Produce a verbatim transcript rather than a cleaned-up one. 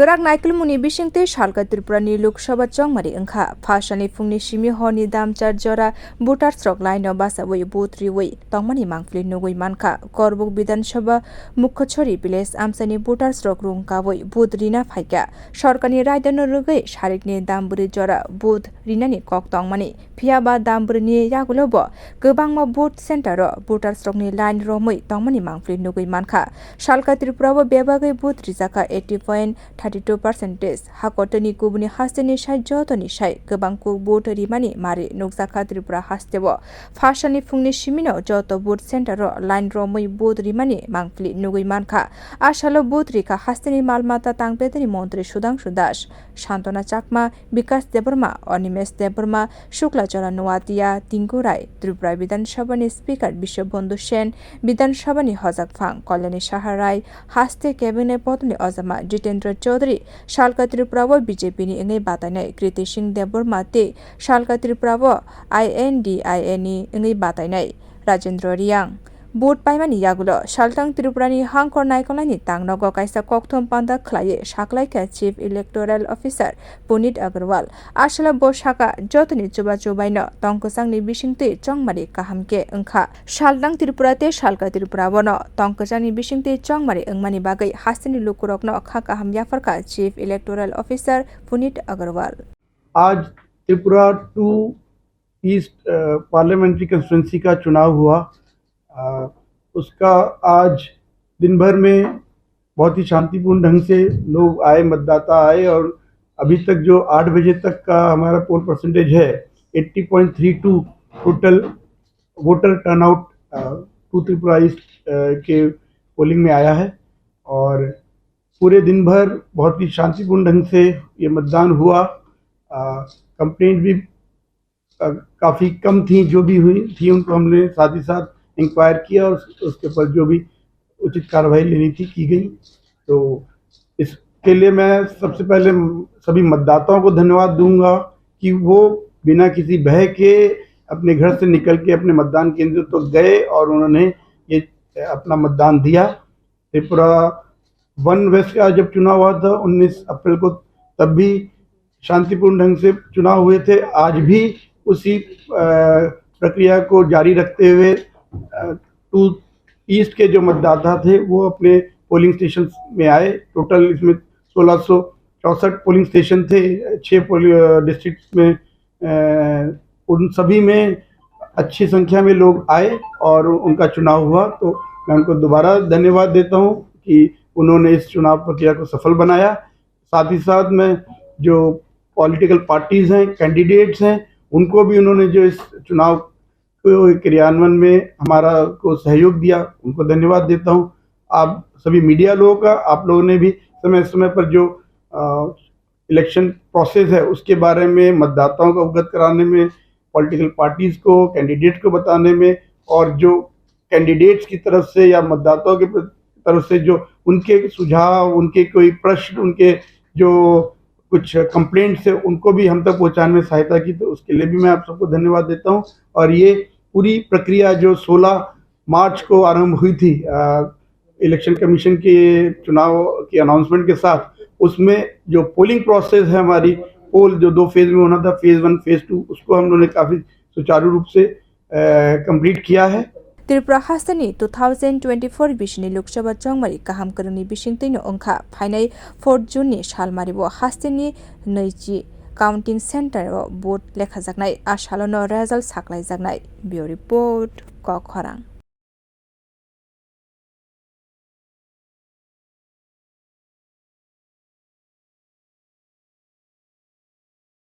Kwrak naikolmungni bisingtwi salka Tripurani Lok Sabha chongmari wngkha. Phasalni phungni simi horni damchar jora voters rok line-o bachaui vote riui tongmani mangpili nugui mankha. Korbuk Bidhan Sabha Mukhachori village amchaini voters rok rung kaui vote rina phaikha. Sorkarni raidano rwgwi sarikni dambwrwi jora vote rinani kok tongmani, phiya ba dambwrwini yagulo bo kwbangma vote center-o voters rokni line romwi tongmani mangpili nugui mankha. Salka Tripura-o bebagwi vote rijakha eighty point thirty two percentage. Hakotorni kubuni hasteni sai jotoni sai kwbang kuk vote rimani mari nukjakha Tripura hasteo. Phasalni phungni simino joto vote center-o line romwi vote rimani mangpili nugui mankha. A salo vote rikha hasteni mal mata tangpedani montri Sudhangshu Das, Santona Chakma, Bikas Debbarma, Animesh Debbarma, Shukla Chara Noatia, Tinku Rai, Tripura Bidhan Sabhani Speaker Biswabandhu Sen, Bidhan Sabhani Hojakphang Kalyani Saha Rai, haste cabinet bodolni ojama Jitendra Chaudhary, Salka Tripura-o B J P ni wngwi batainai Kriti Singh Debbarma tei Salka Tripura-o I N D I A ni wngwi batainai Rajendra Reang. Vote paimani yagulo Saltang Tripurani hangkhor naikolnaini tangnogo kaisa kokthum panda khlaiwi saklaikha Chief Electoral Officer Puneet Agarwal. A salo bo sakha, jotoni chuba chubaino tongkwchangni bisingtwi chongmari kaham khe wngkha. Saltang Tripura tei Salka Tripura bono tongkwchangni bisingtwi chongmari wngmani bagwi hasteni lukurokno kha kaham yapharkha Chief Electoral Officer Puneet Agarwal. आज Tripura to east, uh, parliamentary constituency का चुनाव हुआ। अ, उसका आज दिन भर में बहुत ही शांतिपूर्ण ढंग से लोग आए, मतदाता आए और अभी तक जो आठ बजे तक का हमारा पोल परसेंटेज है, eighty point three two total voter turnout, uh, two Tripura East, uh, के पोलिंग में आया है और पूरे दिन भर बहुत ही शांतिपूर्ण ढंग से ये मतदान हुआ। अ, कंप्लेंट भी, अ, काफ़ी कम थी, जो भी हुई थी उनको हमने साथ ही साथ इंक्वायर किया और उस-, उसके ऊपर जो भी उचित कार्रवाई लेनी थी की गई। तो इसके लिए मैं सबसे पहले सभी मतदाताओं को धन्यवाद दूंगा कि वो बिना किसी भय के अपने घर से निकल के अपने मतदान केंद्र तक गए और उन्होंने ये अपना मतदान दिया। त्रिपुरा वन वेस्ट का जब चुनाव हुआ था उन्नीस अप्रैल को, तब भी शांतिपूर्ण ढंग से चुनाव हुए थे। आज भी उसी, अ, प्रक्रिया को जारी रखते हुए, अ, टू ईस्ट के जो मतदाता थे वो अपने पोलिंग स्टेशन में आए। टोटल इसमें सोलह सौ चौसठ पोलिंग स्टेशन थे, छः पोलि-, अ, डिस्ट्रिक्ट में, अ, उन सभी में अच्छी संख्या में लोग आए और उनका चुनाव हुआ। तो मैं उनको दोबारा धन्यवाद देता हूँ कि उन्होंने इस चुनाव प्रक्रिया को सफल बनाया। साथ ही साथ में जो पॉलिटिकल पार्टीज हैं, कैंडिडेट्स हैं, उनको भी उन्होंने जो इस चुनाव को क्रियान्वयन में हमारा को सहयोग दिया, उनको धन्यवाद देता हूँ। आप सभी मीडिया लोगों का, आप लोगों ने भी समय समय पर जो, अ, इलेक्शन प्रोसेस है उसके बारे में मतदाताओं को अवगत कराने में, पॉलिटिकल पार्टीज को, कैंडिडेट को बताने में और जो कैंडिडेट्स की तरफ से या मतदाताओं की प्र-, तरफ से जो उनके सुझाव, उनके कोई प्रश्न, उनके जो कुछ कंप्लेंट्स है उनको भी हम तक पहुँचाने में सहायता की, तो उसके लिए भी मैं आप सबको धन्यवाद देता हूँ। और ये पूरी प्रक्रिया जो सोलह मार्च को आरंभ हुई थी, अ, इलेक्शन कमीशन के चुनाव की अनाउंसमेंट के साथ, उसमें जो पोलिंग प्रोसेस है हमारी, पोल जो दो फेज में होना था, फेज वन, फेज टू, उसको हम लोगों ने काफ़ी सुचारू रूप से, अ, कंप्लीट किया है। Tripura hasteni two thousand twenty-four bisini Lok Sabha chongmari kaham kwrwngni bisingtwino wngkha phainai four June ni salmario hasteni nwichi counting center o vote lekhajaknai, a salono result saklaijaknai. Bureau Report, Kokhorang.